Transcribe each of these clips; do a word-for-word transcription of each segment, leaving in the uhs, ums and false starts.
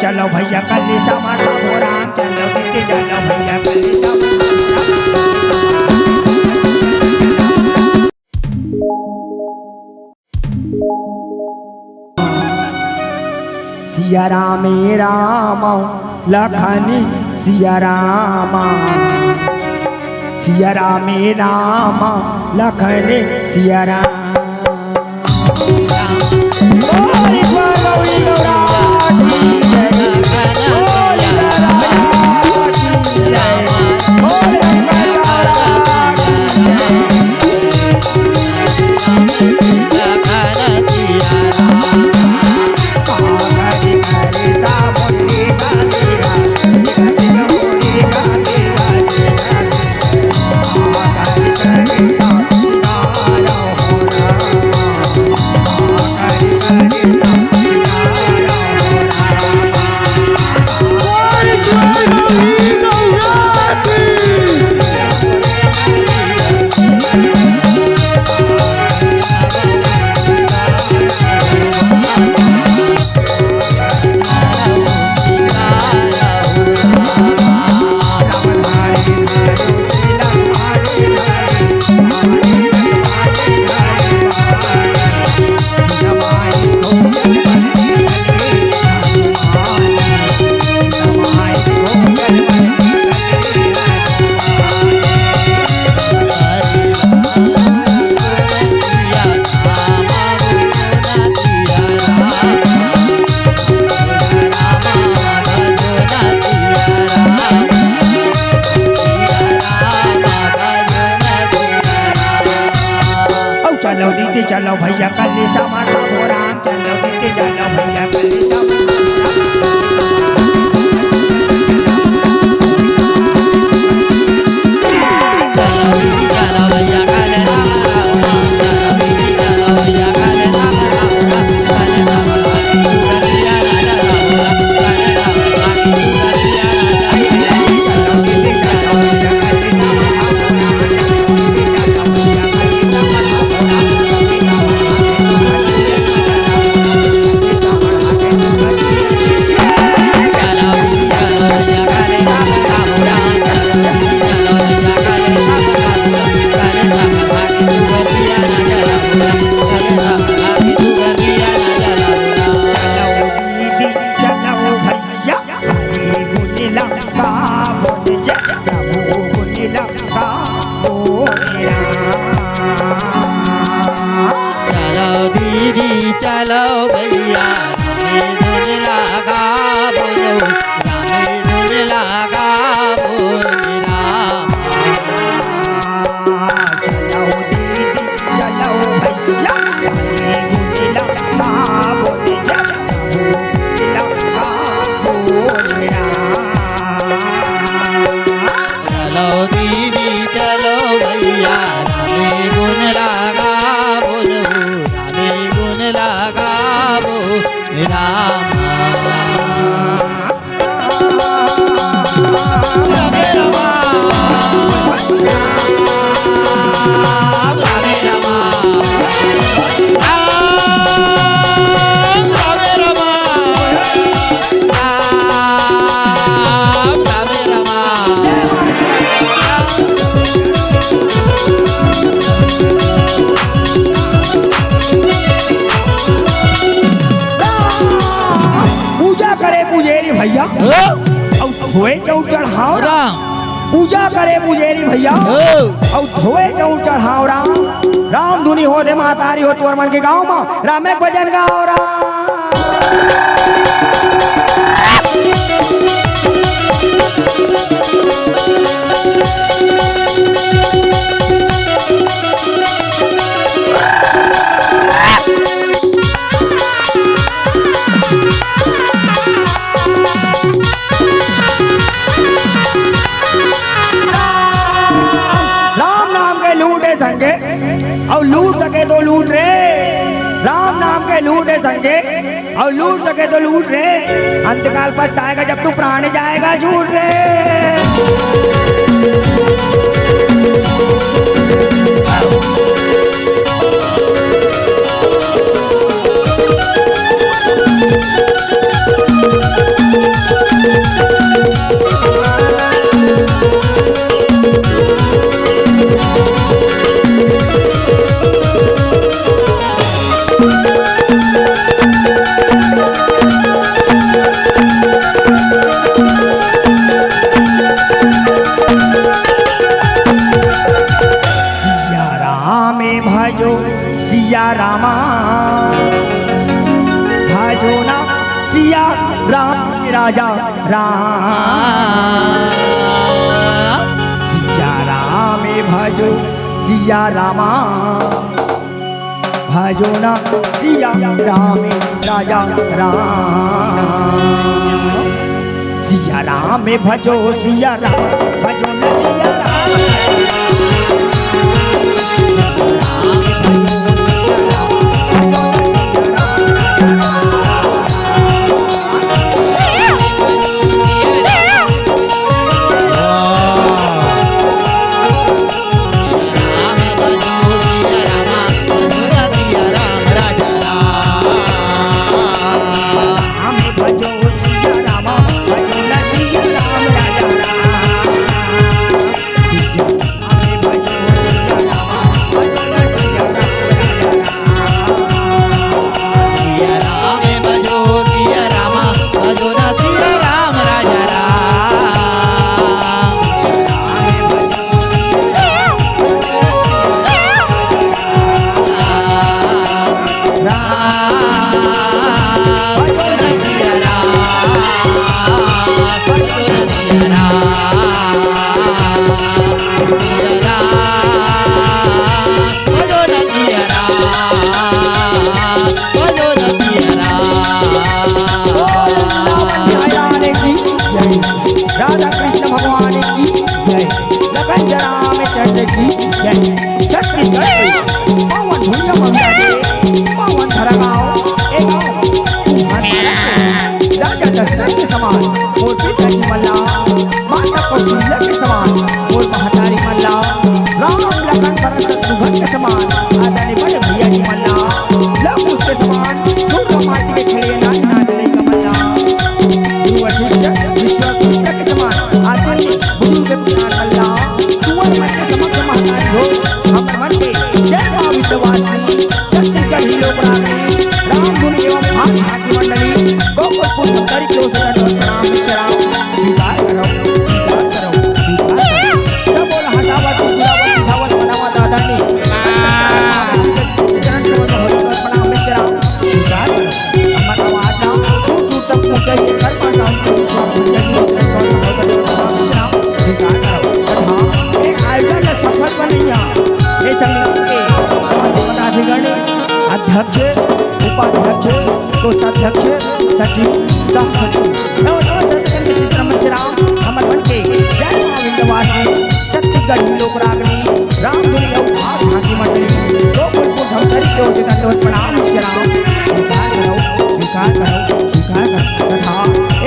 चलो भैया कल्ली समर बाबू राम, चलो दीदी चलो भैया कल्ली समर। सिया रामे राम लखन सिया राम, सिया रामे राम लखन सिया राम। अउ चलो दीदी चलो भैया कल्ली समर बाबू राम, चलो दीदी चलो भैया कल्ली समर बाबू राम। चलो दीदी, चलो भैया, हरि गुण लंका बोलिए, प्रभु गुण लंका बोलिए। चलो दीदी, चलो भैया, हरि गुण लंका बोलो, हरि गुण लंका बोलिए। चलो दीदी, चलो भैया, हरि गुण लंका बोलिए, प्रभु गुण लंका बोलिए। चलो दीदी चलो भैया, रामे गुण लगाबो, रामे गुण लगाबो, रामा। रामे रामा, रामे रामा। पूजा करे पुजेरी भैया, हाँ। अउ धोए जउ चढ़ाव राम। पूजा करे पुजेरी भैया, हाँ। अउ धोए जउ चढ़ाव राम। राम धुनी होथे महतारी हो तोर मन के गाँव म, रामे के भजन गाव राम। राम नाम के लूट हे संगे, अउ लूट सके तो लूट रे। राम नाम के लूट हे संगे, अउ लूट सके तो लूट रे। अंतकाल पछताएगा जब तू प्राण जाएगा झूठ रे। सिया राम भजो सिया रामा, भजो ना सिया राम राजा राम। सिया राम भजो सिया राम, भजो ना सिया राम। राधा कृष्ण भगवान की जय। लखन जरा में चंद्र की जय। छत्तीसगढ़ के पावन भुइयां ममता के पावन धरा गांव, ए गांव तुम्हार मारा के राजा दशरथ के समान मोर पिताजी मल्ला, माता कौशल्या के समान मोर महतारी मल्ला, राम लखन भरत शत्रुघ्न के समान आदरणीय बड़े भैया जी मल्ला, लव कुश के समान दुर्गा माटी के खेले नाच नाच लइका मल्ला, गुरु वशिष्ठ विश्वामित्र के समान आदरणीय गुरु के प्रणाम मल्ला, तुअर मन के समक्ष महतारी हो, हमर मन के जय मां विंध्यवासिनी, छत्तीसगढ़ी लोक रागनी, राम धुन एवं भाग भागी मंडली, गोकुलपुर धमतरी के ओर से दंडवत प्रणाम मिश्रा राम। स्वीकार करो, स्वीकार करो, स्वीकार करो। सब बोल हंसावत, मुस्कुरावत, हंसावत, मनावत आदरणीय चरण कमल में हो दंडवत प्रणाम मिश्रा राम। स्वीकार करो। हमर आवाज ना दूर दूर तक पहुंचे, ये कर पासा उनके विश्वास हो जाए, चरण कमल में हो दंडवत प्रणाम मिश्रा राम। स्वीकार करो। और हाँ, एक आयोजन ला सफल बनइया, ये समिति के पदाधिकारी अध्यक्ष, उपाध्यक्ष, कोषाध्यक्ष, सचिव, सह सचिव, नव नव सदस्यन के श्री श्रीमन श्री राम हमर मन के जय मां विंध्यवासिनी छत्तीसगढ़ी लोक रागनी राम धुनी अउ भाग भागी मंडली गोकुलपुर धमतरी के ओर से दंडवत प्रणाम श्री राम। स्वीकार करो, स्वीकार करो, स्वीकार करो। तथा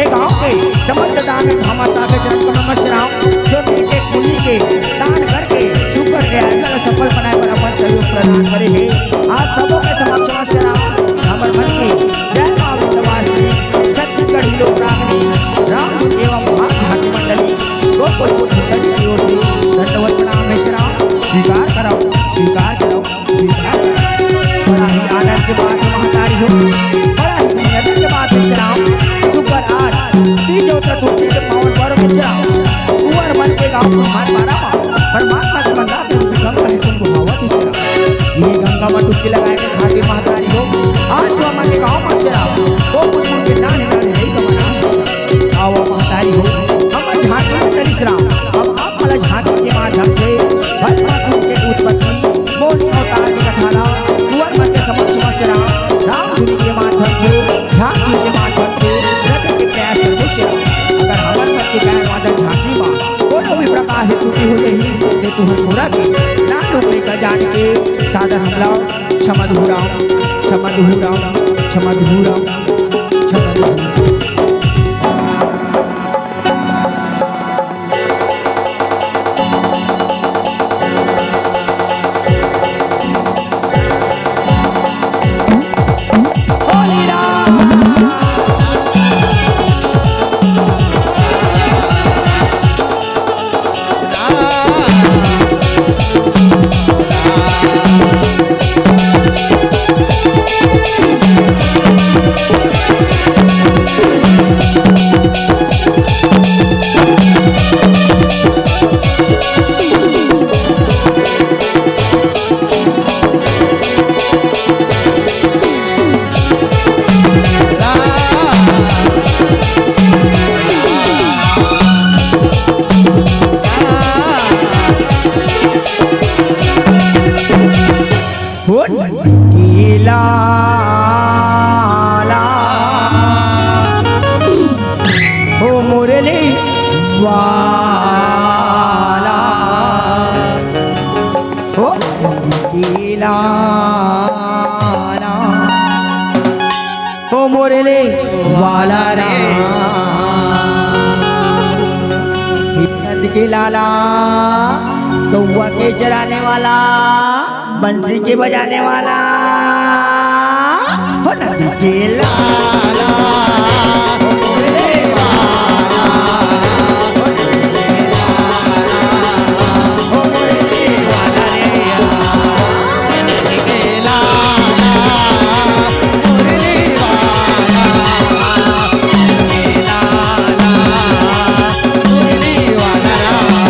ए गांव के समस्त दान भामाशाह के चरण कमल में श्री राम जो एक एक पुण्य के दान करके सुकर के आयोजन ला सफल बनाए बर अपन सहयोग प्रदान करे हे। आप सबो के समक्ष में श्री राम हमर मन के जय मां विंध्यवासिनी छत्तीसगढ़ी लोक रागनी राम एवं भाग भागी मंडली गोकुलपुर धमतरी की ओर से दंडवत प्रणाम हे श्री राम। स्वीकार करो, स्वीकार करो, स्वीकार करो। बड़ा ही आनंद के बात है महतारी हो, बड़ा ही धन्यता के बात है श्री राम। सुपर आज तीज और चतुर्थी के पावन पर्व में श्री राम कुंवर मन के गांव कुम्हार पारा मा परमात्मा के मंदाकिनी रूपी गंगा हे तुम बुहावत हे श्री राम। ये गंगा मा डुबकी लगाए के खातिर महतारी हो, आज तो हमर के गांव मा श्री राम गोकुलपुर के नान्हे नान्हे लइका मन आए हे श्री राम। आवा महतारी हो, हमर झांकी मंडली श्री राम, अब आप वाला झांकी के माध्यम से भस्मासुर के उत्पत्ति, मोहिनी अवतार के कथा ला कुंवर मन के समक्ष में श्री राम, राम धुनी के माध्यम से, झांकी के माध्यम से रखे के प्रयास करबो श्री राम। अगर हमर मन के गायन वादन झांकी मा कोनो भी प्रकार से त्रुटि हो जाही, ते तुहर पूरा के नानोक लइका जान के सादर हमला क्षमा दुहराव, क्षमा दुहराव, क्षमा दुहराव, क्षमा दुहराव। वाला, ओ नंदी के लाला, ओ मोरे ले वाला राम। हे नंद के लाला, गौवा के चराने वाला, बंसी के बजाने वाला, हो नंद के लाला, हो मोरे वाला, हो नंद के लाला, हो मोरे वाला रे, हो नंद के लाला, मोरे वाला, हो नंद के लाला, मुरली वाला राम।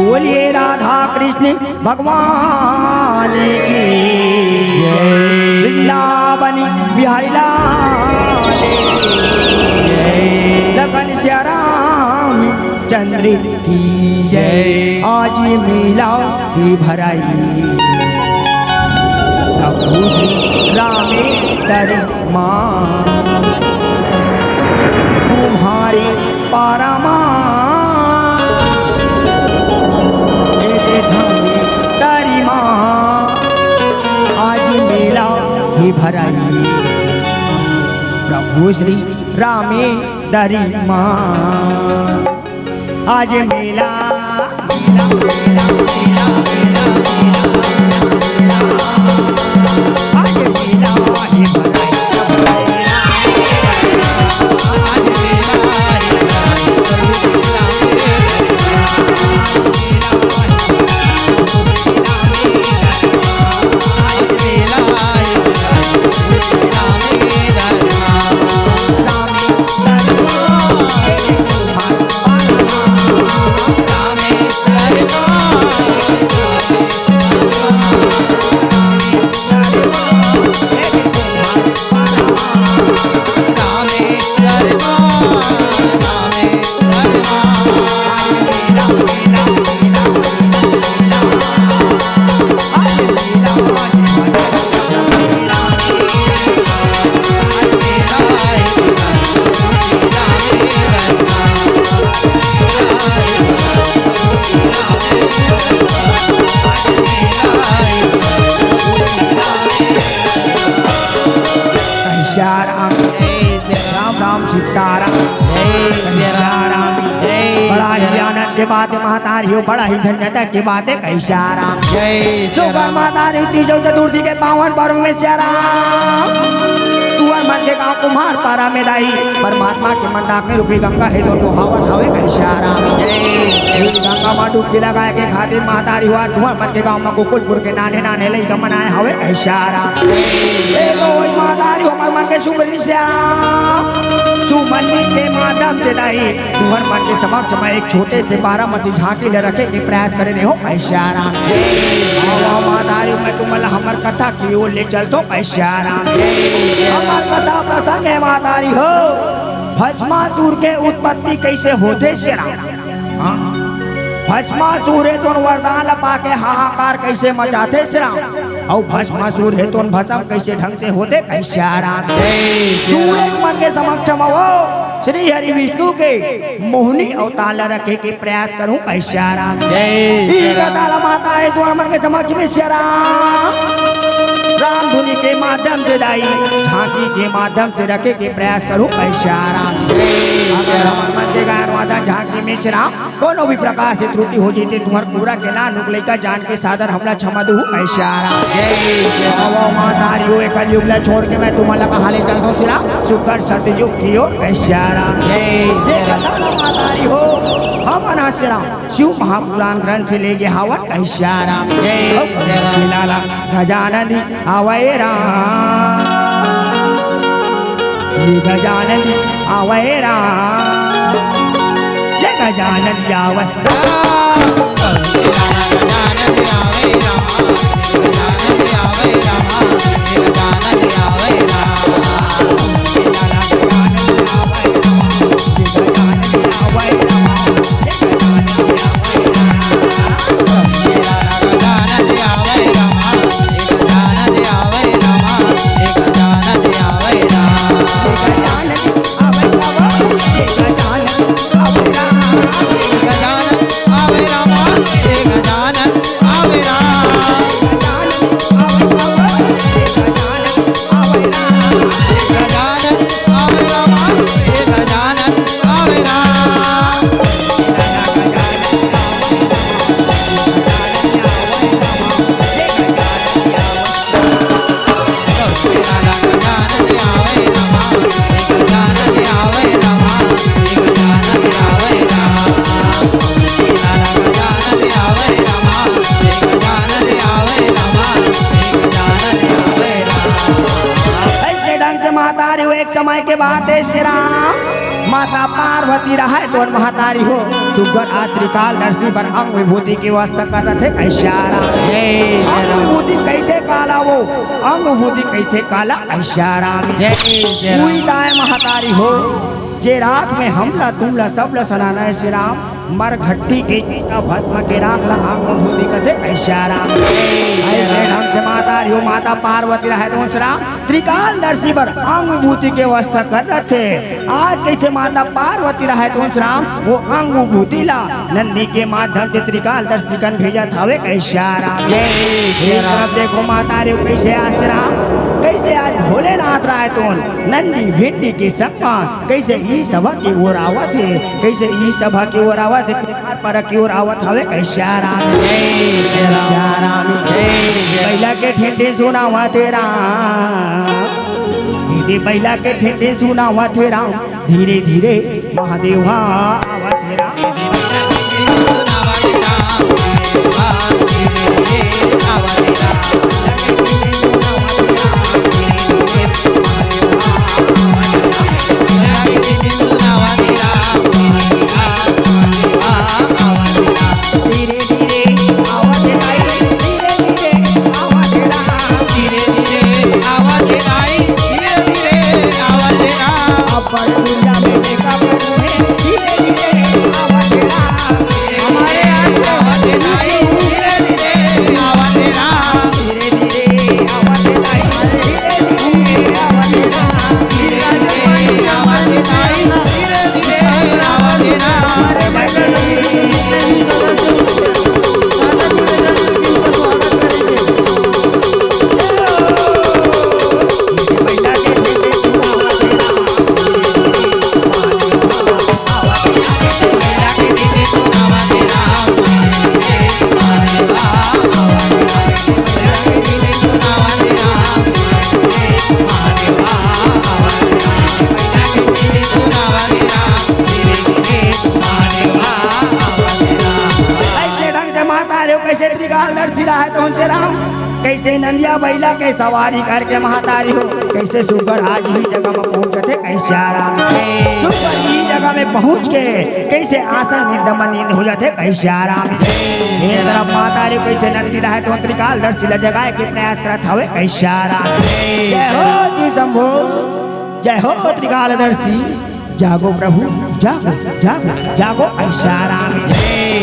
बोलिए राधा कृष्ण भगवान की जय। वृंदावन बिहारी लाल की जय। लखन श्याम चंद्र की जय। आज मेला ही भराई, प्रभु श्री रामे दर माँ तुम्हारी पारा माँ। ए रे धनी तारी माँ, आज मेला ही भराई। प्रभु श्री रामे दरी माँ, आज मेला, आज मेला ही भराई। श्याम राम, राम राम सीताराम। जय श्री राम। जय बड़ा ही श्री राम। आनंद के बात है महतारी हो, बड़ा ही धन्यता के बात है, कहे श्याम राम। जय श्री सुगर राम। महतारी तीजो चतुर्थी के पावन पर्व में श्याम राम, तुहर मन के गांव कुम्हार पारा में दाई परमात्मा के मंदाकिनी रूपी गंगा हे तो नहावत हवे, कहे श्याम राम। जय श्री राम। गंगा माँ डुबकी लगाए के खातिर महतारी हो तुहर मन के गांव में गोकुलपुर के नान्हे नान्हे लइका मन आए हवे, कहे श्याम राम। ए तो वही महतारी हो, हमर मन के सुमन श्याम, सुमन के माध्यम से दाई तुहर मन के समक्ष में एक छोटे से बारह मासी झांकी ले रखे के प्रयास करे रहे हो, कहे श्याम राम। आवा महतारी, मैं तुमन ला हमर कथा की ओर ले चलथों, कहे श्याम राम। हमर कथा प्रसंग है महतारी हो, भस्मासुर के उत्पत्ति कैसे होथे श्याम राम। हाँ। भस्मासुर हे तो वरदान ला पाके हाहाकार कैसे मचाथे श्याम राम, अउ भस्मासुर हे तो भस्म कैसे ढंग से होथे, कहे श्याम राम। जय श्री सूरज मन के समक्ष में वो श्री हरि विष्णु के मोहिनी अवतार ला रखे के प्रयास करूं, कहे श्याम राम। जय श्री राम। कथा ला महतारी तुहर मन के समक्ष में श्याम राम, राम धुनी के माध्यम से दाई, झांकी के माध्यम से रखे के प्रयास करूं, कहे श्याम राम। अगर हमर मन के गायन वादन झांकी में श्याम राम कोनो भी प्रकार से त्रुटि हो जइते, तुहर कुबरा के नान उक लइका जान के सादर हमला क्षमा दुहू, कहे श्याम राम। जय श्री राम। अवो महतारी हो, ए कलयुग ला छोड़ के मैं तुमन ला कहाँ ले चलथों श्याम राम, सुघर सतयुग की ओर, कहे श्याम राम। जय श्री राम। ए कथा ला महतारी हो, हमन हा श्याम राम शिव महापुराण ग्रंथ से ले गे हावन, कहे श्याम राम। जय श्री राम। लाला गजानन जी आवै राम, ये गजानन जी आवै राम, ये गजानन जी आवै राम। ऐसे ढंग से महतारी हो, एक समय के बात हे श्री राम, माता पार्वती रहय तो महतारी हो, सुघर आज त्रिकालदर्शी बर अंग विभूति के व्यवस्था करत हे। कइसे श्री राम? जय श्री अंग राम। विभूति कहिथे काला वो, अंग विभूति कइथे काला। कइसे श्री राम? जय श्री राम। उही ताय महतारी हो, जे रात में हमला तुमला सबला सनाना हे श्री राम, मर घट्टी के चिता भस्म के राख ला अंग विभूति कथे। कइसे श्री राम? अइसे ढंग से महतारी हो, माता पार्वती रहय तो श्री राम त्रिकालदर्शी बर अंग विभूति के व्यवस्था करत हे। आज कइसे माता पार्वती रहय तो श्री राम वो अंग विभूति ला नंदी के माध्यम से त्रिकालदर्शी कन भेजत हवे। कइसे श्री राम? जय श्री एक राम। तरफ देखो महतारी हो, कइसे आज श्री राम, कइसे आज भोलेनाथ रहय तो नंदी भिंडी के संग म कइसे ई सभा के ओर आवत हे, कइसे ई सभा के ओर आवत हे, पर के ओर आवत हवे। कइसे श्री राम? जय श्री राम। कइसे श्री राम? जय श्री राम। बइला के ठिन ठिन सुनावत हे राम, दीदी बइला के ठिन ठिन सुनावत हे राम, धीरे धीरे महादेव हा आवत हे राम। धीरे धीरे आवत हे दाई, धीरे धीरे आवत हे राम। धीरे धीरे आवत हे दाई, धीरे धीरे आवत हे राम। अब्बड़ दुरिहा में देखा प्रभु हे, धीरे धीरे आवत हे राम। हमारे यहाँ आवत हे दाई, धीरे धीरे आवत हे राम। धीरे धीरे आवत हे दाई, धीरे धीरे आवत हे राम। धीरे धीरे आवत हे दाई, धीरे धीरे आवत हे राम। अइसे ढंग से महतारी हो, कइसे त्रिकालदर्शी रहय तो श्री राम, कइसे नंदिया बइला के सवारी करके महतारी हो, कइसे सुघर आज ही जगह में पहुंचत हे। कइसे श्री राम? सुघर ही जगह में पहुंच के कइसे आसन निंद मन निंद हो जाथे। कइसे श्री राम? एक तरफ महतारी हो, कइसे नंदी रहय तो त्रिकालदर्शी ला जगाए के प्रयास करत हवे। कइसे श्री राम? जय हो जी शंभो, जय हो त्रिकालदर्शी। जागो प्रभु, जागो, जागो, जागो। कइसे श्री राम?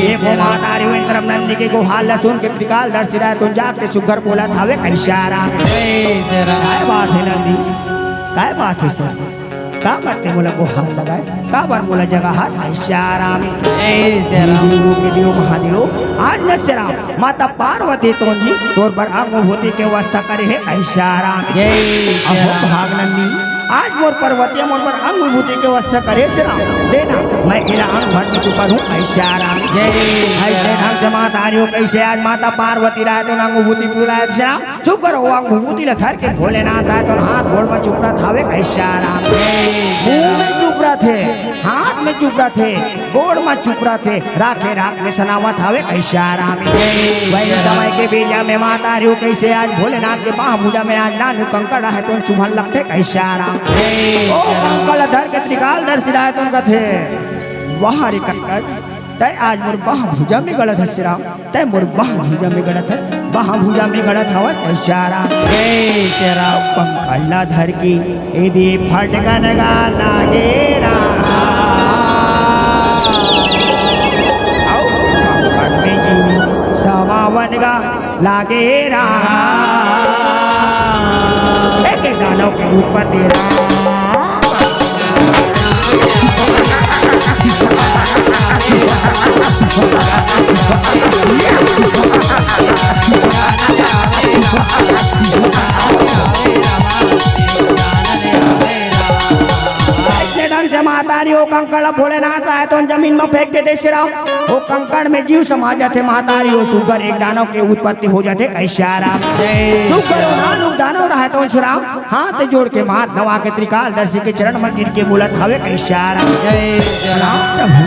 देखो महतारी हो, एक तरफ नंदी के गोहार ला सुन के त्रिकालदर्शी रहय तो जाग के सुघर बोलत हवे। कइसे श्री राम? जय श्री राम। काय बात हे नंदी, काय बात हे सर, का बात हे मोला गोहार लगाय, का बर मोला जगाहस? कइसे श्री राम? जय श्री राम। देवो के देव महादेव, आज न श्री राम माता पार्वती तोन जी तोर बर अंग विभूति के व्यवस्था करे हे। कइसे श्री राम? जय श्री अहो राम। भाग नंदी, आज मोर पार्वती मोर बर अंग विभूति के व्यवस्था करे श्री राम, देना मैं एला अंग भर में चुपा दूं। कइसे श्री राम? जय श्री अइसे राम। ढंग से महतारी हो, कइसे आज माता पार्वती रहय तो अंग विभूति बुलाय श्री राम, सुघर ओ अंग विभूति ला धर के भोलेनाथ रहय तो हाथ गोड़ में चुपरत हवे। कइसे श्री राम? मुंह में चुपरत हे, हाथ में चुपरत हे, गोड़ म चुपरत हे, राखे राख में सनावत हवे। कइसे श्री राम? वही समय के बेरिया में महतारी हो, कइसे आज भोलेनाथ के बाह भुजा में आज नानू कंकड़ रहय तो चुभन लगथे। कइसे श्री राम? ओ कंकड़ धर के त्रिकालदर्शी रहय तो कथे, वाह रे कंकड़, तैं आज मोर बाह भुजा में गड़त हस श्री राम, तैं मोर बाह भुजा में गड़त हस, बाह भुजा में गड़त हवस श्री राम। जय श्री राम। कंकड़ ला धर के ए दे फटकन गा लागे राम। अउ कंकड़ में जीव समावन गा लागे राम। एक दानव के उत्पत्ति राम। अइसने ढंग से महतारी ओ कंकड़ ला भोलेनाथ राहय तोन जमीन म फेंक देथे श्री राम। ओ कंकड़ में जीव समा जाथे महतारी, ओ सुग्घर एक दानव के उत्पत्ति हो जाथे श्री राम। सुग्घर ओ नानुक दानव राहय तोन श्री राम। हाथ जोड़ के माथ नवा के त्रिकालदर्शी के चरण म गिर के बोलत हवे श्री राम। प्रणाम प्रभु,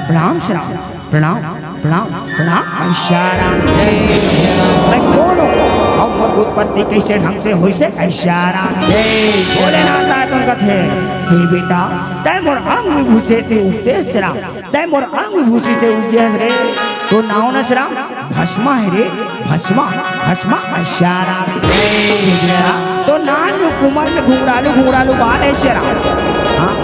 प्रणाम श्री राम, प्रणाम, प्रणाम, प्रणाम श्री राम। मैं कोन हूँ? अउ मोर उत्पत्ति कइसे ढंग से होइसे श्री राम? भोलेनाथ आय तोन कथे, हे बेटा, तैं मोर अंग विभूषि से उपजे श्री राम, तैं मोर अंग विभूषि से उपजे हस रे। तोर नाव न श्री राम भस्मा हे रे, भस्मा, भस्मा श्री राम। तोर नानुक उमर में घुंघरालू घुंघरालू बाल हे श्री राम। हाँ,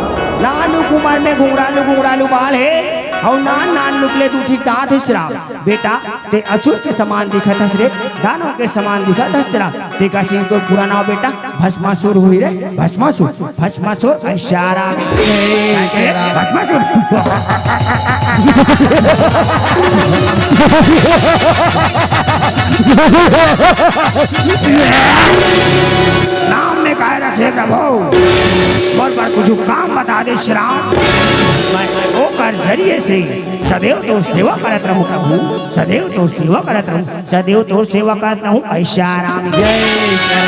नानुक उमर में घुंघरालू घुंघरालू बाल हे, अउ नान नानुक ले दू ठी दांत हे श्री राम। बेटा, तैं असुर के समान दिखत हस रे, दानव के समान दिखत हस श्री राम। तेकर सेती तोर पूरा नाव बेटा भस्मासुर होही रे, भस्मासुर, भस्मासुर श्री राम। भस्मासुर। नाम में काय रखे प्रभु, मोर बर कुछु काम बता दे श्री राम। मैं ओकर जरिए से सदैव तोर सेवा करत रहूं प्रभु, सदैव तोर सेवा करत रहूं, सदैव तोर सेवा करत रहूं श्री राम। जय श्री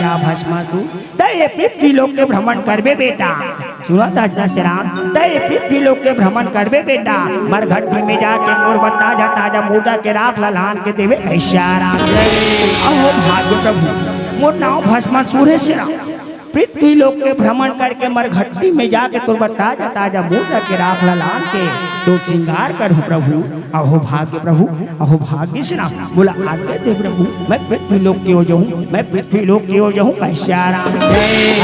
राम। हे भस्मासुर, तैं ये पृथ्वी लोक के भ्रमण करबे बेटा। सुनत हस न श्री राम, तैं ये पृथ्वी लोक के भ्रमण करबे बेटा। मरघट्टी में जाके मोर बर ताजा ताजा मुर्दा के राख ला लान के देबे श्री राम। अहो भाग्य प्रभु, मोर नाव भस्मासुर हे श्री राम। पृथ्वी लोक के भ्रमण करके मरघट्टी में जाके तोर बर ताजा ताजा मुर्दा के राख ला लान के तोर श्रृंगार करहूं प्रभु। अहो भाग्य प्रभु, अहो भाग्य श्री राम। मोला आज्ञा दे प्रभु, मैं पृथ्वी लोक के ओर जाहूं, मैं पृथ्वी लोक के ओर जाहूं श्री राम।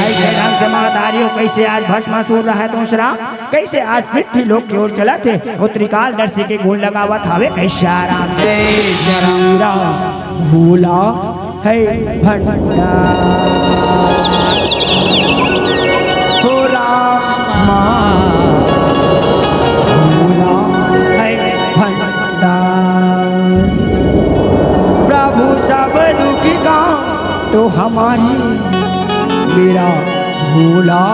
अइसे ढंग से महतारी ओ कइसे आज भस्मासुर राहय तोन श्री राम, कइसे आज पृथ्वी लोक के ओर चलत हे, ओ त्रिकालदर्शी के गुण लगावत हवे श्री राम। श्री राम भोला हे भंडार। हो रामा, भोला हे भंडार। प्रभु सब दुख का तो हमारी, मेरा भोला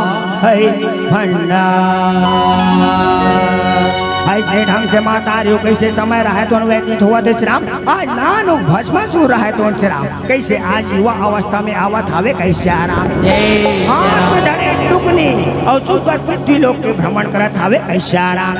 हे भंडार। अइसने ढंग से महतारी ओ कइसे समय राहय तोन व्यतीत होवत हे श्री राम। आज नानुक भस्मासुर राहय तोन श्री राम, कइसे आज युवा अवस्था में आवत हवे श्री राम। हाथ में धरे टुकनी अउ सुग्घर पृथ्वी लोक के भ्रमण करत हवे श्री राम।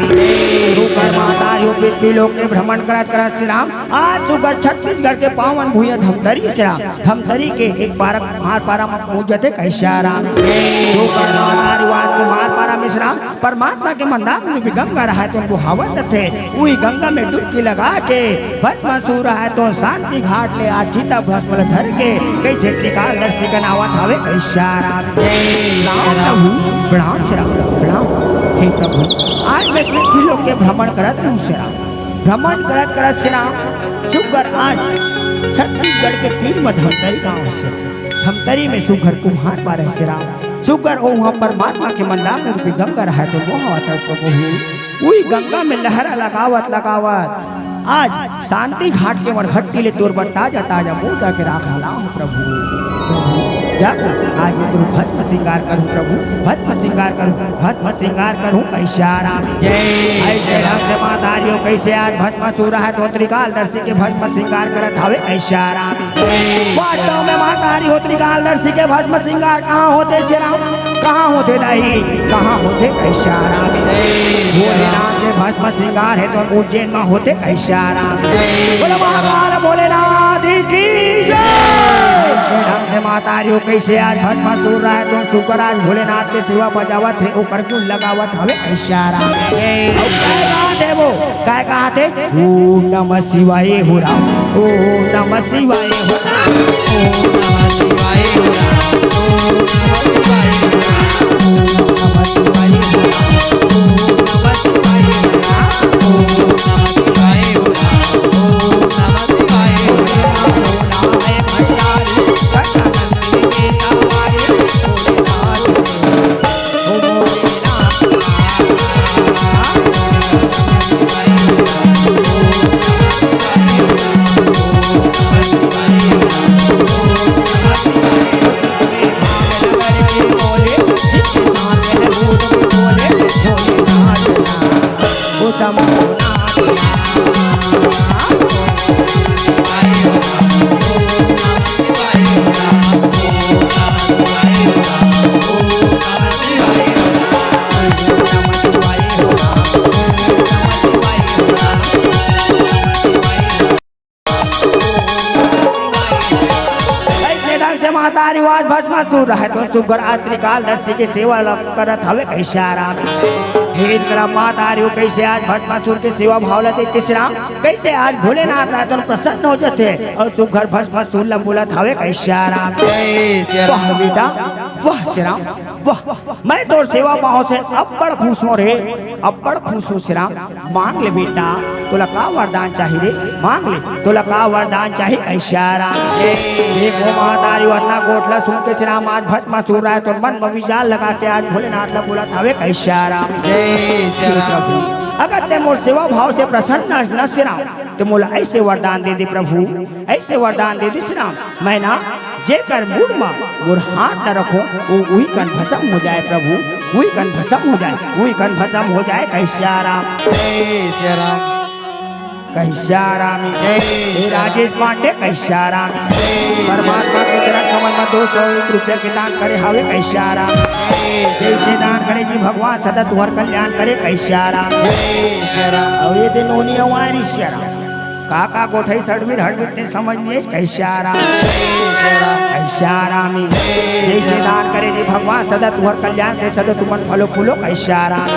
सुग्घर महतारी ओ पृथ्वी लोक के भ्रमण करत करत श्री राम, आज सुग्घर छत्तीसगढ़ के पावन भुइयां धमतरी श्री राम, धमतरी के एक पारा कुम्हारपारा म पहुंच जाथे श्री राम। सुग्घर महतारी ओ आज कुम्हारपारा में श्री राम परमात्मा के मंदाकिनी रूपी गंगा राहय तोन बोहावत रथे, उही गंगा में डुबकी लगा के भस्मासुर राहय तोन शांति घाट ले आज चिता भस्म ल धर के कइसे त्रिकालदर्शी बनावत हवे श्री राम। प्रणाम प्रभु, प्रणाम श्री राम, प्रणाम। हे प्रभु, आज मैं पृथ्वी लोक के भ्रमण करत रहूं श्री राम, भ्रमण करत करत श्री राम, सुग्घर आज छत्तीसगढ़ के तीर म धमतरी गांव हे श्री राम, धमतरी में सुग्घर कुम्हारपारा हे श्री राम। सुग्घर ओहां परमात्मा के मंदाकिनी रूपी गंगा राहय तोन बोहावत हे प्रभु। उही गंगा में लहरा लगावत लगावत आज शांति घाट के मरघट्टी ले तोर बर ताजा ताजा मुर्दा के राख ला लाहूं प्रभु। प्रभु, जा आज मैं तोर भस्म श्रृंगार करहूं प्रभु, भस्म श्रृंगार करहूं, भस्म श्रृंगार करहूं श्री राम। जय। अइसे ढंग से महतारी ओ कइसे आज भस्मासुर राहय तोन त्रिकालदर्शी के भस्म श्रृंगार करत हवे श्री राम। वास्तव में महतारी ओ त्रिकालदर्शी के भस्म श्रृंगार कहां होथे श्री राम? कहां होथे दाई? कहां होथे श्री राम? भोलेनाथ के भस्म श्रृंगार हे तोन उज्जैन म होथे श्री राम। बोलो महाकाल भोलेनाथ की जय। महतारी हो, कइसे आज भस्मासुर रहय तेन सुघर आज भोलेनाथ के सेवा बजावत हे, ओकर गुण लगावत हवे, कइसे आराम। अउ काय कहाथे वो? काय कहाथे? ओम नमः शिवाय हो राम, ओम नमः शिवाय हो राम, ओम नमः शिवाय हो राम, ओम नमः शिवाय हो राम, ओम नमः शिवाय हो राम, ओम नमः शिवाय हो राम, ओम नमः शिवाय हो राम, ओम नमः शिवाय हो राम, ओम नमः शिवाय हो राम। कइसे ढंग से महतारी हो आज भस्मासुर रहय तेन सुघर आज त्रिकालदर्शी के सेवा ल करत हवे, कइसे आराम। हे इंद्र महतारी हो, कइसे आज भस्मासुर के सेवा भाव ल देख के श्री राम, कइसे आज भोलेनाथ रहय तेन प्रसन्न हो जाथे अउ सुघर भस्मासुर ल बोलत हवे, कइसे आराम। वाह बेटा, वाह श्री राम, वाह, मैं तोर सेवा भाव से अब्बड़ खुश हों रे, अब्बड़ खुश हों श्री राम। मांग ले बेटा, तोला का वरदान चाही रे? मांग ले, तोला का वरदान चाही? कइसे आराम। देखो महतारी हो, अतना गोठ ल सुन के श्री राम आज भस्मासुर रहय तेन मन म विचार लगा के आज भोलेनाथ ल बोलत हवे, कइसे आराम। हे प्रभु, अगर तें मोर सेवा भाव से प्रसन्न हस न श्री राम, त मोला अइसे वरदान दे दे प्रभु, अइसे वरदान दे दे श्री राम। मैं ना जेकर मुड़ म मोर हाथ ल रखों, वो उही कन भस्म हो जाय प्रभु, उही कन भस्म हो जाय, उही कन भस्म हो जाय। कइसे आराम, कइसे आराम। हे राजेश पांडे, कइसे आराम। परमात्मा के चरण कमल म दो सौ एक रुपया के दान करे हवे, कइसे आराम। जइसे दान करे जी भगवान सदा तुंहर कल्याण करे, कइसे आराम। अउ ये दे नोनी अउ आय रिश्या राम। का का गोठई सड़बीर हड़बीर तें समझ नइ आइस, कइसे आराम। कइसे आराम। जइसे दान करे जी भगवान सदा तुंहर कल्याण करे, सदा तुमन फलो फूलो, कइसे आराम।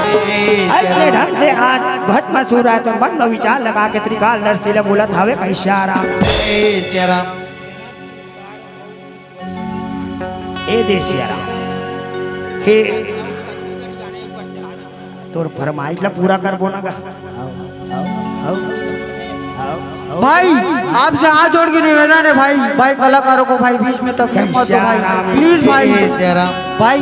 अइसने ढंग से आज भस्मासुर रहय तेन मन म विचार लगा के त्रिकालदर्शी ल बोलत हवे, कइसे आराम। ए दे सिया राम। हे तोर फरमाइश ला पूरा करबो ना गा। भाई, आपसे हाथ जोड़ के निवेदन है भाई, भाई कलाकारों को भाई बीच में तकलीफ मत दो भाई, प्लीज भाई। भाई,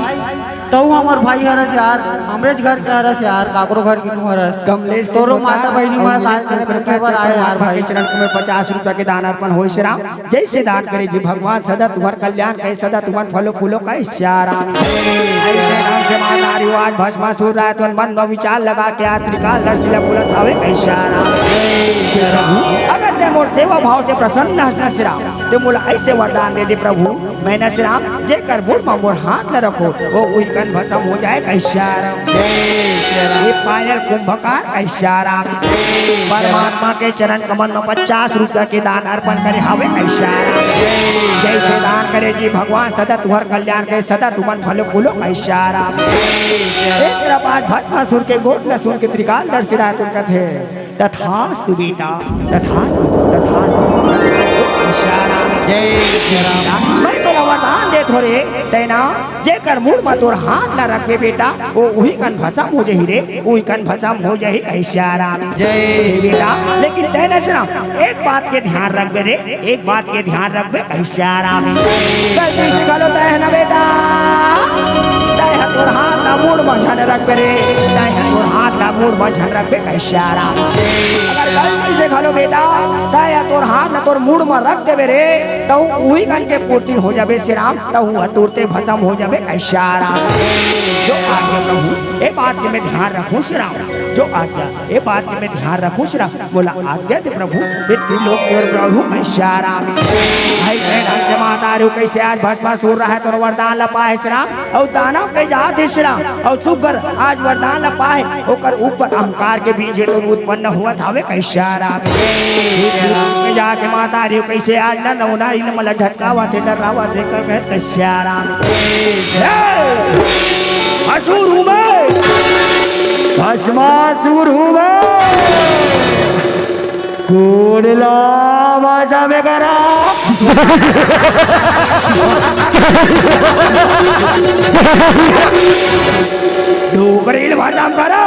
तहूँ हमर भाई हरस यार, हमरेच घर के हरस यार, काकरो घर के नोहरस। कमलेश तोरो माता बहिनी मन कार्य करे बर आए यार भाई। चरण में पचास रुपया के दान अर्पण होइस राम। जइसे दान करे जी भगवान, सदा तुंहर कल्याण करे, सदा तुमन फलो फूलो, कइसे आराम। अइसने ढंग से महतारी हो आज भस्मासुर रहय तेन मन म विचार लगा के आज त्रिकालदर्शी ल बोलत हवे, कइसे आराम। अगर तें मोर सेवा भाव से प्रसन्न हस न श्री राम, त मोला अइसे वरदान दे दे प्रभु, मैं न श्री राम जेकर मुड़ म मोर हाथ ल रखों, वो उही कन भस्म हो जाय, कइसे आराम। हे पायल कुंभकार, कइसे आराम। परमात्मा के चरण कमल म पचास रुपया के दान अर्पण करे हवे, कइसे आराम। जइसे दान करे जी भगवान, सदा तुंहर कल्याण करे, सदा तुमन फलो फूलो, कइसे आराम। इंद्रपाल भस्मासुर के गोठ ल सुन के त्रिकालदर्शी रहय तेन कथे, तथास्तु बेटा, तथास्तु, तथास्तु। कइसे आराम। जय श्री राम। मैं तोला वरदान देत हों रे, तें ना जेकर मुड़ म तोर हाथ ला रखबे बेटा, वो उही कन भस्म हो जाही रे, उही कन भस्म हो जाही, कइसे आराम। जय बेटा, लेकिन तें न श्री राम, एक बात के ध्यान रखबे रे, एक बात के ध्यान रखबे, कइसे आराम। गलती से घलो तें ह ना बेटा, तें ह तोर हाथ ला मुड़ म झन रखबे रे, तें ह तोर हाथ ला मुड़ म झन रखबे, कइसे आराम। अगर गलती से घलो बेटा, तें ह तोर हाथ ला तोर मुड़ म रख देबे रे, तहूँ उही कन के पूर्तिन हो जाबे श्री राम, तहूँ ह तुरते भस्म हो जाबे, कइसे आराम। जो आज्ञा प्रभु, ए बात के मैं ध्यान रखहूँ श्री राम, जो आज्ञा, ए बात के मैं ध्यान रखहूँ श्री राम। मोला आज्ञा दे प्रभु, पितृलोक के ओर प्रभु, कइसे आराम। भाई बहन, हमसे माता अरे कइसे आज भस्मासुर रहय तोर वरदान ल पाय हे श्री राम, अउ दानव के जात हे श्री राम, अउ सुग्घर आज वरदान ल पाय हे, ओकर ऊपर अहंकार के बीज हे तो उत्पन्न होवत हवे कइसे श्री राम। के जाके माता रे कइसे आज न नौना इन मला झटकावत हे, डरावत हे, कर कइसे श्री राम। ए! असुर हूँ मैं, भस्मासुर हूँ मैं। कोन ला भाषा में करा? डोकरी ला भाषा में करा।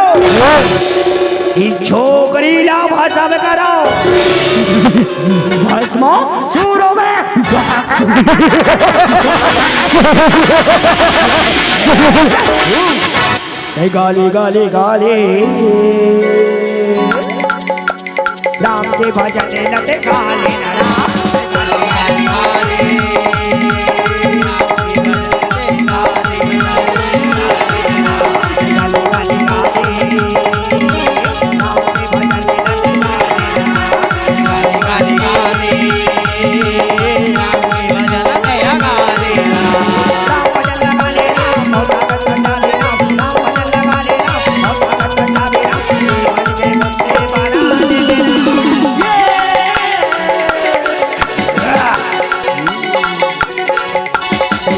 ई छोकरी ला भाषा में करा। भस्मासुर हूँ मैं। ए गाली, गाली, गाली। राम के भजन लगे गाली ना राम।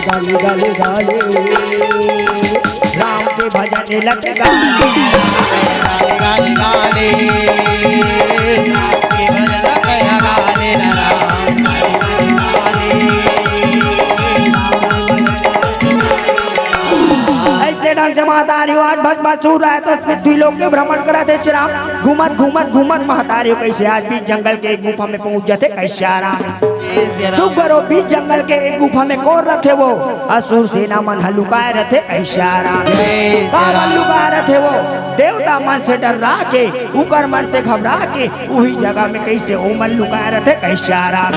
गाली, गाली, गाली। राम के भजन लग गाली। गाली, गाली, गाली। राम के भजन लग गाली ना राम। गाली, गाली, गाली। अइसने ढंग से महतारी हो, आज भस्मासुर हे तो पृथ्वी लोक के भ्रमण करत हे श्री राम। घूमत, घूमत, घूमत महतारी हो कइसे आज बीच जंगल के एक गुफा में पहुंच जाथे कइसे श्री राम। सुग्घर ओ बीच जंगल के एक गुफा में कोन रथे वो? असुर सेना मन ह लुकाय रथे कइसे श्री राम। काबर लुकाय रथे वो? देवता मन से डर्रा के, उकर मन से घबरा के उही जगह में कइसे ओमन लुकाय रथे कइसे श्री राम।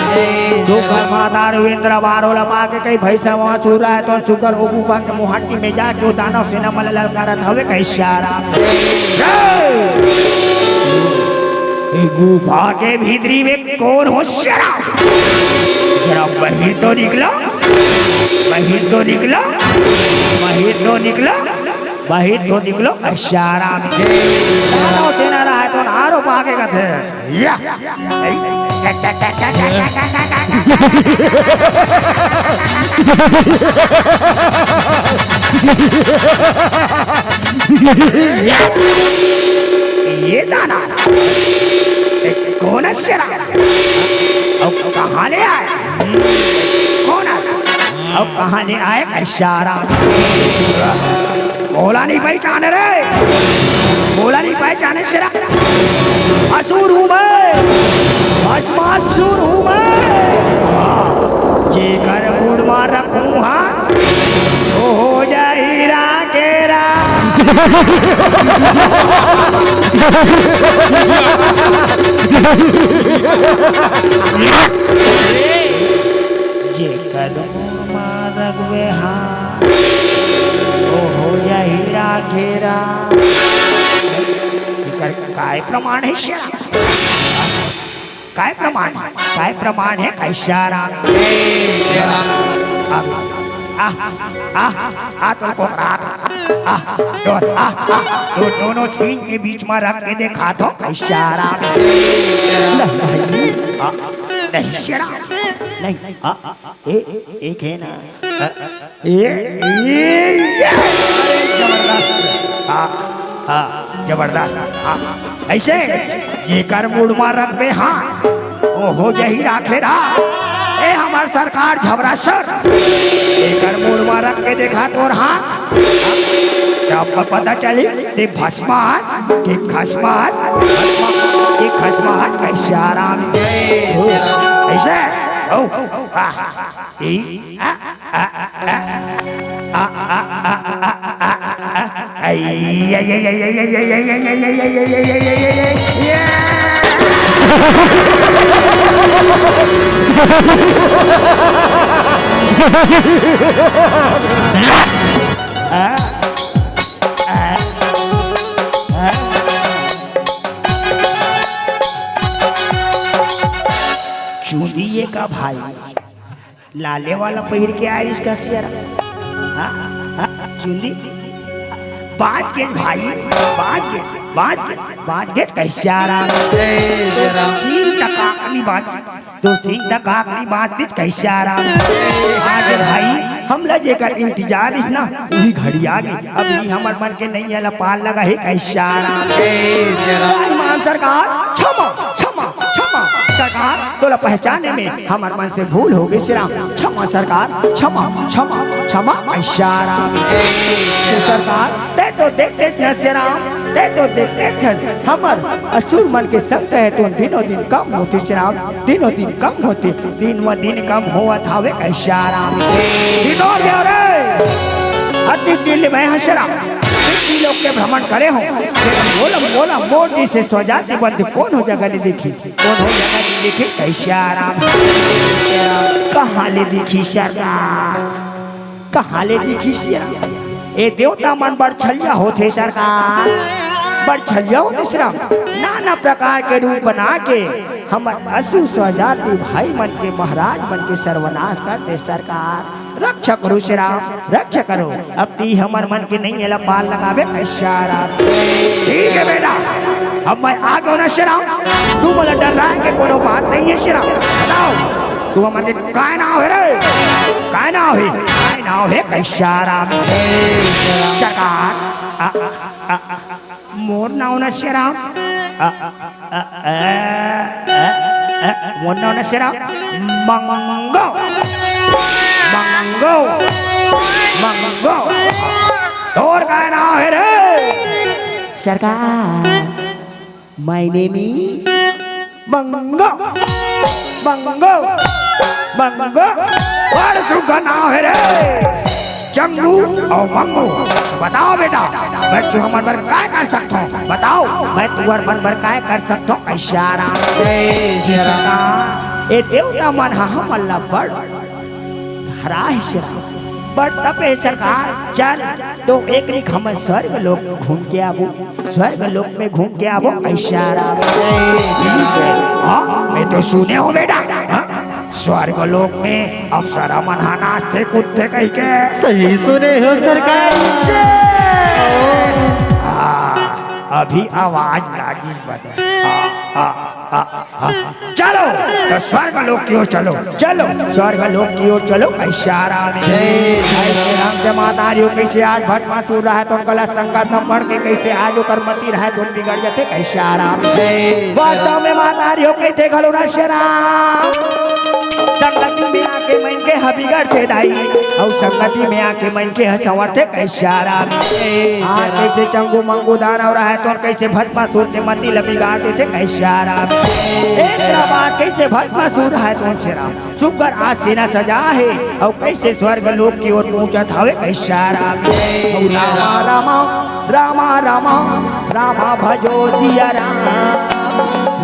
सुग्घर महतारी इंद्र बारो ला पाके कही भइसा वहाँ छू रहा है तो सुग्घर ओ गुफा के मुहाटी में जाके ओ दानव सेना मन ला ललकारत हवे कइसे श्री राम। ए गुफा के भीतरी में कोन हो श्री राम? जरा बाहिर तो निकलो, बाहिर तो निकलो, बाहिर तो निकलो। बाहिर तो निकलो, कइसे श्री राम। दानव सेना रहा है तो आरो पाके कथे। या। ये दानव। ए, कोन हे श्री राम? अउ कहाँ ले आय? कोन हे? अउ कहाँ ले आय कइसे श्री राम? मोला नइ पहिचाने रे, मोला नइ पहिचाने श्री राम। असुर हूँ मैं, भस्मासुर हूँ मैं। जेकर मुड़ मा रखूँ हाथ, ओ हो जाही राखे राख। जेकर मुड़ मा रखबे हाथ, ओ हो जाही राखे राख। एकर काय प्रमाण हे श्री राम? काय प्रमाण हे? काय प्रमाण हे कइसे श्री राम? आ, आ, आ, आ, तो कोकरात। आ, तो, आ, आ, तो दोनों सींग के बीच में रख के देखा तो कइसे श्री राम? नहीं, आ, नहीं श्री राम, नहीं, आ, ए, एक हे ना। ए, ए, ए, अरे जबरदस्त। हाँ, हाँ, जबरदस्त। हाँ, अइसे जेकर मुड़ मा रखबे हाथ, ओ हो जाही राखे राख। ए हमर सरकार झबरासन, जेकर मुड़ मा रख के देखा तोर हाथ। तब पता चली ते भस्मास कि खसमास, कि खसमास कइसे श्री राम। अइसे, ओ, आ, चूंदिए का भाई। लाले वाला पहिर के आय रिहिस कइसे आराम। हाँ, हाँ, चुंदी। बाँच गेस भाई, बाँच गेस, बाँच गेस, बाँच गेस कइसे आराम। सींग तक आँख नइ बाँच, तो सींग तक आँख नइ बाँच दिस कइसे आराम। आज भाई, हमला जेकर इंतजार रिहिस ना, उही घड़ी आ गे। अब ये हमर मन के नइया ला पार लगा हे कइसे आराम। हे राम। मान सरकार, क्षमा, क्षमा, क्षमा। सरकार, तोला पहचाने में हमर मन से भूल हो गे श्री राम। क्षमा सरकार, क्षमा, क्षमा, क्षमा, कइसे आराम। हे सरकार, तैं तो देखतेस न श्री राम, तैं तो देखतेस हस, हमर असुर मन के संग हे तो दिनों दिन कम होथे श्री राम, दिनों दिन कम होथे, दिन म दिन कम होवत हावे कइसे आराम। दिनों दिन रे, अति दिल में हंस राम, दिल लोग के भ्रमण करे हो। बोला, बोला, मोर जइसे स्वजाति बंधु कोन हो जगह नइ देखी, कोन हो जगह नइ देखी कइसे आराम। कहाँ ले दिखी सरकार, कहाँ ले दिखी सिया? ए देवता मन बड़ छलिया होथे सरकार, बड़ छलिया होथे श्री राम। नाना प्रकार के रूप बना के हमर असुर स्वजाति भाई मन के, महाराज मन के सर्वनाश कर दे सरकार। रक्षा करो श्री राम, रक्षा करो। अब ती हमर मन के नइया ला पार लगाबे कइसे आराम। ठीक हे बेटा, अब मैं आ गेंव ना श्री राम, तुमन ला डर्राय के कोनो बात नइ हे श्री राम। बताओ, तुमन के काय नाव हे रे? काय नाव हे? काय नाव हे कइसे आराम? सरकार, आ, आ, आ, आ, मोर नाव ना श्री राम। आ, आ, आ, आ, आ, आ, मोर नाव ना श्री राम। मंगो, मंगो, मंगो। तोर काय नाव हे रे? सरकार, my name is मंगो, मंगो, मंगो। बड़ सुघर नाव हे रे, चंगू अउ मंगू। बताओ बेटा, मैं तुहर मन बर काय कर सकथों? बताओ, मैं तुहर मन बर काय कर सकथों? कइसे आराम। जय श्री राम। ए देवता मन ह हमन ला बड़ हराय श्री राम। बड़ तपे सरकार, चल तो एक निक हमन स्वर्ग लोक घूम के आबो, स्वर्ग लोक में घूम के आबो कइसे आराम। हाँ, मैं तो सुने हों बेटा, हाँ? स्वर्ग लोक में अप्सरा मन ह नाचथे कूदथे कहिके। सही सुने हो सरकार। हाँ, अभी आवाज लागिस बदे। हाँ, हाँ, हाँ। चलो, त स्वर्ग लोक की ओर चलो, चलो, स्वर्ग लोक की ओर चलो, कइसे आराम हे। जय श्री राम। राम के महतारी हो, कइसे आज भस्मासुर रहय, त ओकर संगत म पड़ के कइसे आज ओकर मति रहय, त बिगड़ जाथे, कइसे आराम हे। जय श्री राम। वास्तव में महतारी हो कहिथे घलो ना श्री राम, संगति में आके मन के ह बिगड़थे दाई, अउ संगति में आके मन के ह संवरथे, कइसे आराम हे। आज कइसे चंगू मंगू दानव रहय, त कइसे भस्मासुर के मति ल बिगाड़ देथे, कइसे आराम। एकरा बाद कइसे भस्मासुर हे, त श्री राम सुघर आज सेना सजा हे, अउ कइसे स्वर्ग लोक की ओर पहुंचत हवे, कइसे आराम। अउ रामा, रामा, रामा, रामा, रामा, रामा भजो सिया राम।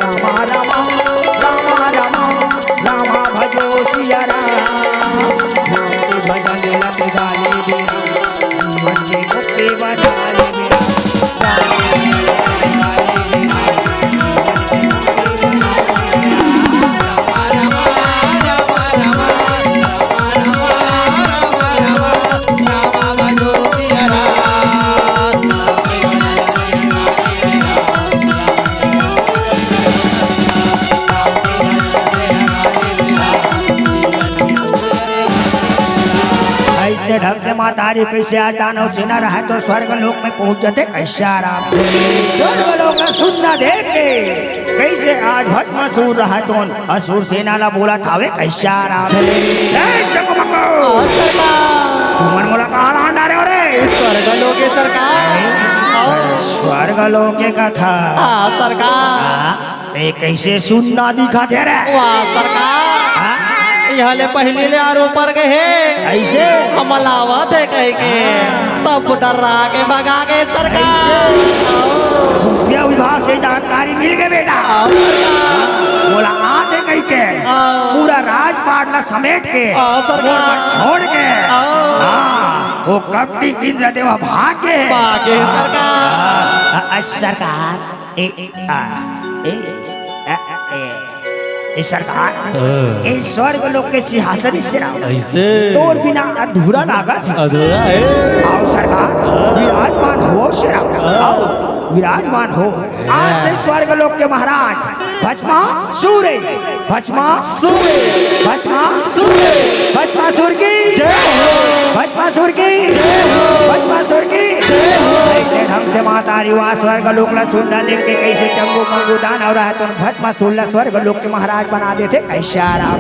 रामा, रामा, रामा, रामा, रामा भजो सिया राम। राम के भजन लग जाए बिना, जीवन के मुक्ति बना ले बिना। अइसने ढंग से महतारी कइसे आज दानव सेना रहय त स्वर्ग लोक में पहुंच जाथे कइसे आराम से। स्वर्ग लोक ला सुन्ना देख के कइसे आज भस्मासुर रहय त असुर सेना ला बोलत हवे कइसे आराम से। ए चकमको! हाँ, सरकार। तुमन मोला कहाँ लान डारे हो रे? स्वर्ग लोक हे सरकार। स्वर्ग लोक के कथा। हाँ, सरकार। हाँ? ते कइसे सुन्ना दिखत हे रे? वाह सरकार। हाँ? इहाँ ले पहिली ले आरो पर गे हे। कइसे? हमन ला आवत हे कहिके। हाँ। सब डर्रा के भगा गे सरकार। कइसे? खुफिया विभाग से जानकारी मिल गे बेटा। हाँ, सरकार। मोला आत हे कहिके। हाँ। पूरा राजपाट ला समेट के। हाँ, सरकार। मोर बर छोड़ के। हाँ। हाँ, वो कपटी इंद्रदेव भाग गे। भाग गे सरकार। हाँ, हाँ, सरकार। ए, आ, ए, आ, ए। ए सरकार, हाँ। ए स्वर्ग लोक के सिंहासन हे श्री राम। अइसे? तोर बिना अधूरा लागत हे। अधूरा हे। आओ सरकार, विराजमान हो श्री राम। हाँ। आओ, विराजमान हो। आज से स्वर्ग लोक के महाराज भस्मासुर हे। भस्मासुर हे। भस्मासुर हे। भस्मासुर की जय हो। भस्मासुर की जय हो। भस्मासुर की जय हो। अइसे ढंग से महतारी ह स्वर्ग लोक ला सुंदर देख के कइसे चंगू मंगू दानव रहय तेन भस्मासुर ला स्वर्ग लोक के महाराज बना देथे कइसे श्री राम।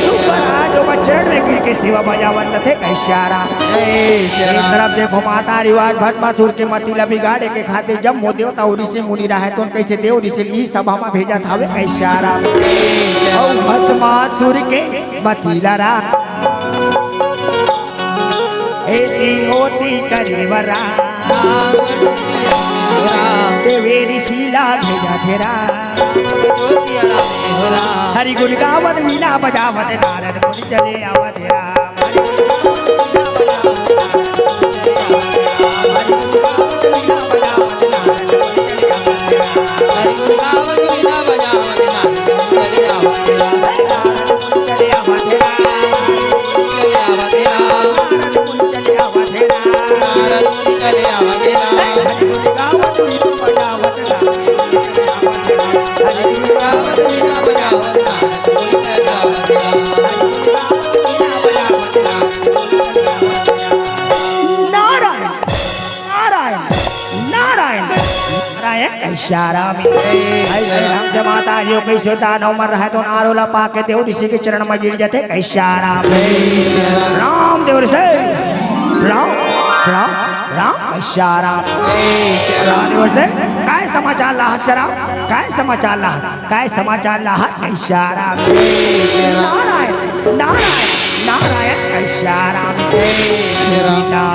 सुंदर आज ओकर चरण में गिर के सेवा बजावत रथे कइसे श्री राम। जय श्री एक राम। तरफ देखो महतारी ह भस्मासुर के मति ला बिगाड़े के खातिर जम्मो देवता अउ ऋषि मुनि रहय तेन कइसे देव ऋषि ल ई सभा म भेजत हवे कइसे श्री राम। जय श्री राम। अउ भस्मासुर के मति ला रा एती ओती करे बर राम। राम, राम। देवे ऋषि ला भेजत हे राम। राम, राम। हरि गुण गावत वीणा बजावत नारद मुनि चले आवत हे राम। हरि गुण गावत वीणा बजावत नारद मुनि चले आवत हे राम। हरि गुण गावत वीणा बजावत नारद मुनि चले आवत हे राम। हरि गुण गावत वीणा बजावत नारद मुनि चले आवत हे राम। चले आवत हे राम। चले आवत हे राम। नारद मुनि चले आवत हे राम। नारद मुनि चले आवत हे राम। हरि गुण गावत वीणा बजावत नारद मुनि चले आवत हे राम। हरि गुण गावत वीणा बजावत नारद मुनि चले आवत हे राम। हरि गुण गावत वीणा बजावत नारद मुनि चले आवत हे राम। नारायण, नारायण, नारायण। नारायण कइसे श्री राम। अइसे ढंग से महतारी ह कइसे दानव मन रहय तेन आरो ला पाके देव ऋषि के चरण म गिर जथे कइसे श्री राम। राम देव ऋषि, राम, राम, राम कइसे श्री राम। राम देव ऋषि, काय समाचार लाहत श्री राम, काय समाचार लाहत, काय समाचार लाहत कइसे श्री राम। नारायण, नारायण, नारायण कइसे श्री राम। बेटा,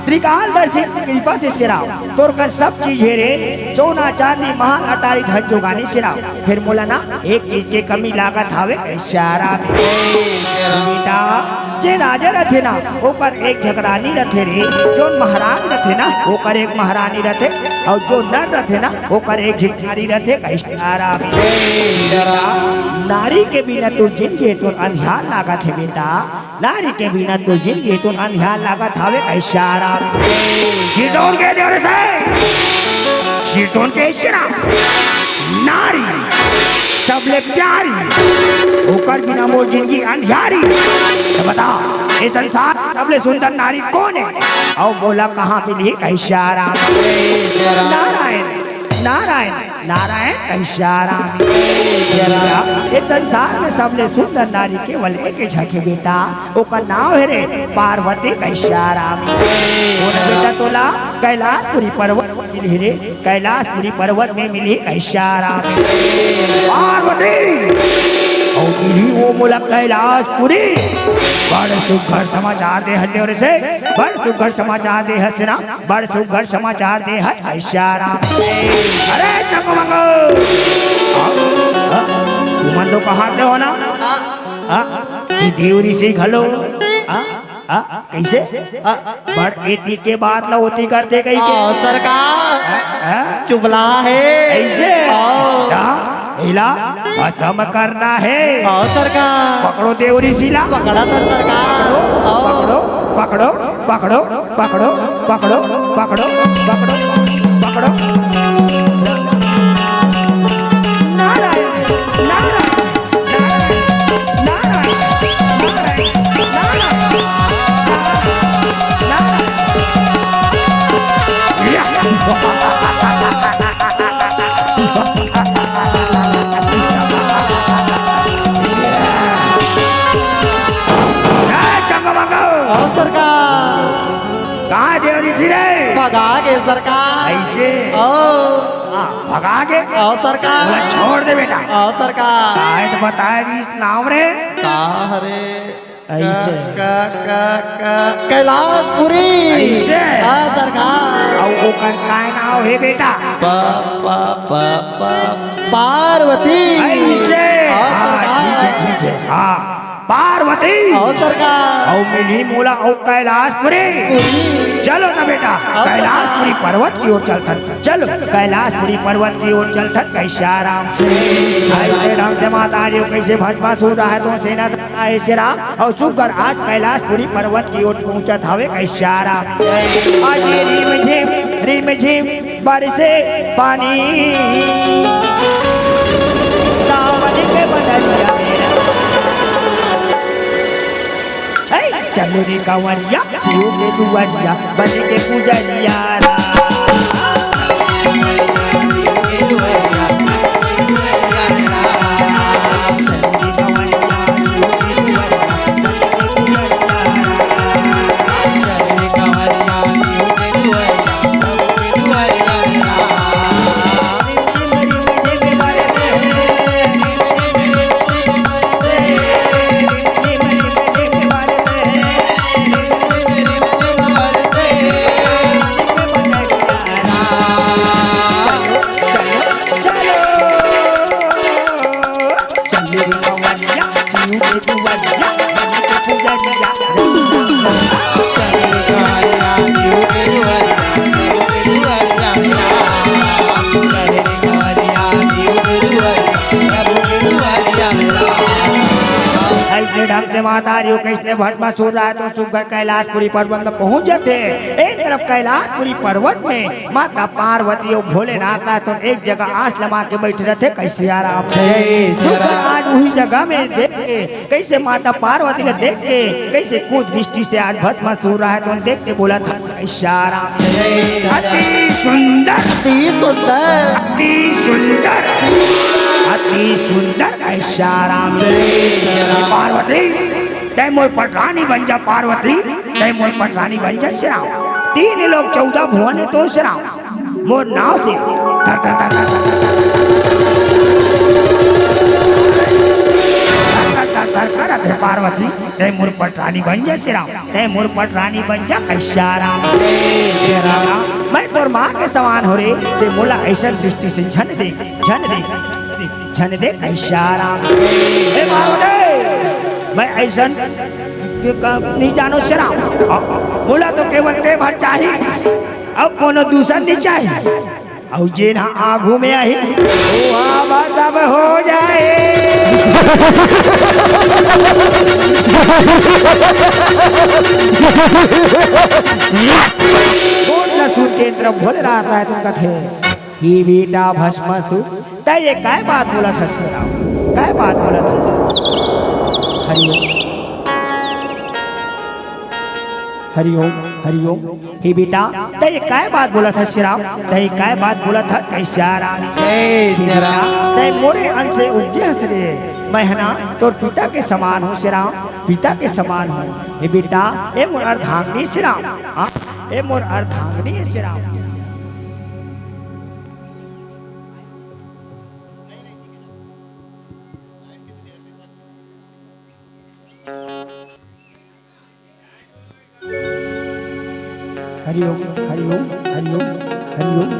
त्रिकालदर्शी के कृपा से श्री राम, तोर कन सब चीज हे रे, सोना चांदी महल अटारी धन जोगानी श्री राम। फेर मोला ना एक चीज के कमी लागत हवे कइसे श्री राम। बेटा, जे राजा रथे ना, ओकर एक झगरानी रथे रे, जोन महाराज रथे ना, ओकर एक महारानी रथे, अउ जो नर रथे ना, ओकर एक झिंकारी रथे कइसे श्री राम। बेटा, नारी के बिना तोर जिनगी तोर अंधियार लागत हे बेटा। नारी के बिना तोर जिनगी तोर अंधियार लागत हवे कइसे श्री राम। सिरजोन के देव ऋषि, सिरजोन के श्री राम। नारी सबले प्यारी, ओकर बिना मोर जिनगी अंधियारी। त बता, ए संसार म सबले सुंदर नारी कोन हे? अउ मोला कहाँ मिलही कइसे श्री राम। नारायण, नारायण, नारायण कइसे श्री राम। ए संसार म सबले सुंदर नारी केवल एक झन हे बेटा, ओकर नाव हे रे पार्वती कइसे श्री राम। ओ बेटा तोला कैलाशपुरी पर्वत म मिलही रे, कैलाशपुरी पर्वत म मिलही कइसे श्री राम। पार्वती, अउ मिलही ओ मोला कैलाशपुरी। बड़ सुघर समाचार दे हस देव ऋषि, बड़ सुघर समाचार दे हस श्री राम। बड़ सुघर समाचार दे हस कइसे श्री राम। अरे चंगू मंगू, हाँ, हाँ, तुमन तो कहात ले हो ना? हाँ। हाँ, कि देव ऋषि घलो, हाँ, हाँ, कइसे? हाँ। बड़ एती के बात ला ओती करथे कहिके। आओ सरकार। हाँ, हाँ। चुगला हे। कइसे? आओ। हाँ। एला भस्म करना हे। आओ सरकार। पकड़ो देव ऋषि ला। पकड़ा था सरकार। आओ। पकड़ो, पकड़ो, पकड़ो, पकड़ो। नारायण, नारायण, नारायण। ए, चंगा मंगा। आओ सरकार। कहाँ देव ऋषि रे? भगा गे सरकार। अइसे? आओ। हाँ, भगा गे? आओ सरकार। बोला, छोड़ दे बेटा। आओ सरकार। काहे तो बताया नहीं इस नाम रे? का हरे? अइसे। क, क, क, क, कैलाशपुरी। अइसे। हाँ, सरकार। अउ ओकर काय नाव हे बेटा? प, प, प, प, पार्वती। अइसे। हाँ, हाँ, सरकार। ठीक हे, ठीक हे। हाँ, पार्वती। हाँ, सरकार। अउ मिलही मोला अउ कैलाशपुरी। चलो ना बेटा, कैलाशपुरी पर्वत की ओर चलथन। चलो, कैलाशपुरी पर्वत की ओर चलथन। कैसा राम। ऐसे ढंग से माता रे, कैसे भस्मासुर रहा है तो सेना से आए से राम। अउ सुग्घर आज कैलाशपुरी पर्वत की ओर पहुंचत हवे। कैसा राम। आज ये रिम झिम, रिम झिम बरसे पानी, सावन के बदरिया मेरा। हे, चल रे कंवरिया, शिव के दुआरिया, बन के पुजरिया राम। ऐसने ढंग से माता रे, कैसने भस्मासुर रहा है तो सुग्घर कैलाशपुरी पर्वत में पहुंच जाते। एक तरफ कैलाशपुरी पर्वत में माता पार्वती अउ भोलेनाथ ला तो एक जगह आस लमा के बैठे रहते। कैसे राम। जय श्री राम। आज वही जगह में देख के, कैसे माता पार्वती ने देख के, कैसे कुदृष्टि से आज भस्मासुर रहा है तो देख के बोला था, कैसा राम। जय श्री राम। अति सुंदर, अति सुंदर। अति सुंदर, अति सुंदर, कैसा राम। जय श्री राम। पार्वती, तै मोर पटरानी बन जा पार्वती, तै मोर पटरानी बन जा श्री राम। तीन लोक चौदह भुवन हे तो श्री राम, मोर नाव से धर धर धर धर धर धर धर धर करत हे पार्वती, तै मोर पटरानी बन जा श्री राम, तै मोर पटरानी बन जा कैसा राम। मैं तोर माँ के समान हो रे, तै मोला ऐसन दृष्टि से झन दे, झन दे, झन दे कैसा राम। हे पार्वती, मैं ऐसन नहीं जानो श्री राम। मोला तो केवल तै भर चाही, अउ कोनो दूसर नहीं चाही। अउ जेन हा आगू में आही, वो आवा तब हो जाए। कोन न सुन के इंद्र भोले रात राय तुम कथे। हे बेटा भस्मासुर, तै ये काय बात बोलत हस श्री राम? काय बात बोलत हस? हरिओम। हरिओम, हरिओम। हे बेटा, तै ये काय बात बोलत हस श्री राम? तै ये काय बात बोलत हस कैसा राम? जय श्री राम। तै मोरे अंश से उपजे हस रे। मैं हे ना तोर पिता के समान हूँ श्री राम, पिता के समान हूँ। हे बेटा, ए मोर अर्धांगिनी श्री राम। हाँ, ए मोर अर्धांगिनी श्री राम। हरिओम, हरिओम, हरिओम, हरिओम।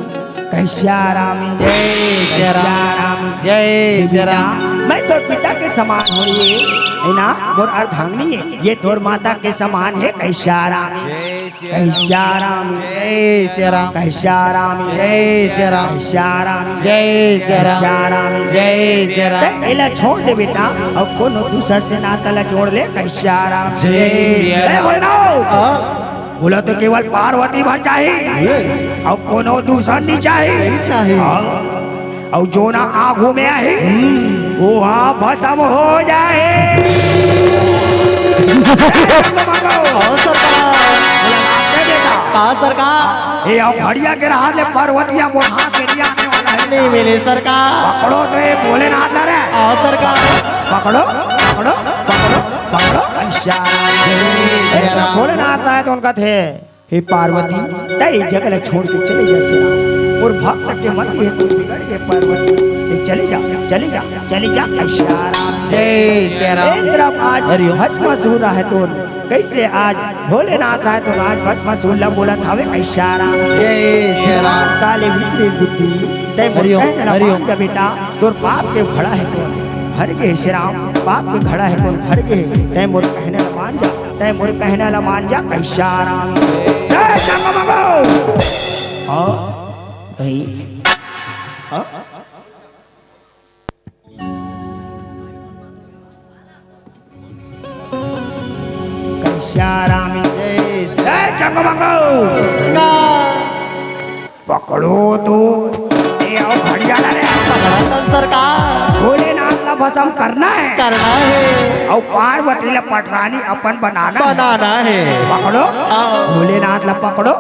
कैसा राम। जय श्री राम। कैसा राम। जय श्री राम। मैं तोर पिता के समान हूँ रे, हे ना, मोर अर्धांगिनी हे, ये तोर माता के समान हे। कैसा राम। जय श्री राम। कैसा राम। जय श्री राम। कैसा राम। जय श्री राम। कैसा राम। जय श्री राम। कैसा राम। जय श्री राम। तै एला छोड़ दे बेटा, अउ कोनो दूसर से नाता ला जोड़ ले। कैसा राम। जय श्री राम। ए भोलेनाथ। हाँ। मोला तो केवल पार्वती भर चाही, ये। अउ कोनो दूसर नहीं चाही। नहीं चाही। हाँ। अउ जोना आगू में आही, हम्म। वो हा भस्म हो जाए। हाँ, सरकार। बोला, "नाथ दे बेटा।" हाँ, सरकार। ए, अउ घड़िया के रहा ले पार्वतिया मोर हाथ में नहीं आने वाला है। नहीं मिले, सरकार। पकड़ो तो ये भोलेनाथ ला रे। हाँ, सरकार। पकड़ो, पकड़ो, पकड़ो, पकड़ो। ऐसा। ए, भोलेनाथ आए तो उनका थे। हे पार्वती, तै ए जगह ला छोड़ के चले जा श्री राम। मोर भक्त के मति हे तो बिगड़ गे पार्वती। ए चले जा, चले जा, चले जा, कैसा राम। जय श्री राम। ए तरफ आज हरि ओम। भस्मासुर रहे तो कैसे आज भोलेनाथ रहे तो आज भस्मासुर ला बोलत हवे कैसा राम। जय श्री राम। काले विपरीत बुद्धि, तै मोर हरि ओम, कहने ला हरि ओम। मान जा बेटा, तोर पाप के घड़ा हे तो भर गे श्री राम, पाप के घड़ा हे तो भर गे, तै मोर कहने ला मान जा। तैं मोर कहना ला मान जा, कैसा राम। जय जंग मंगो। हाँ, भाई। हाँ? कैसा राम। जय जय जंग मंगो। का पकड़ो तो। ए, आओ, हट जाना रे। पकड़ा तो सरकार। भोलेनाथ ला भस्म करना है। करना है। अउ पार्वती ला पटरानी अपन बनाना है। बनाना है। पकड़ो। आओ। भोलेनाथ ला पकड़ो,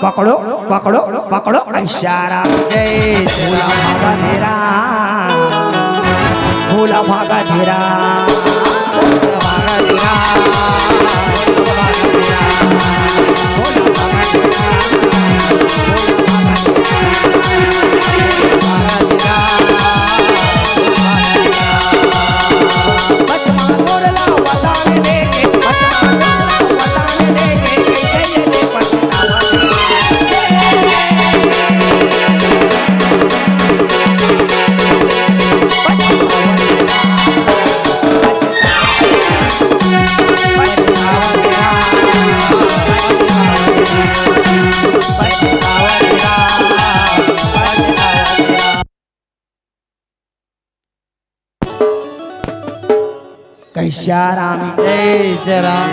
पकड़ो, पकड़ो, पकड़ो। इशारा। जय भोला भागा तेरा। भोला भागा तेरा। कैसा राम। जय जय राम।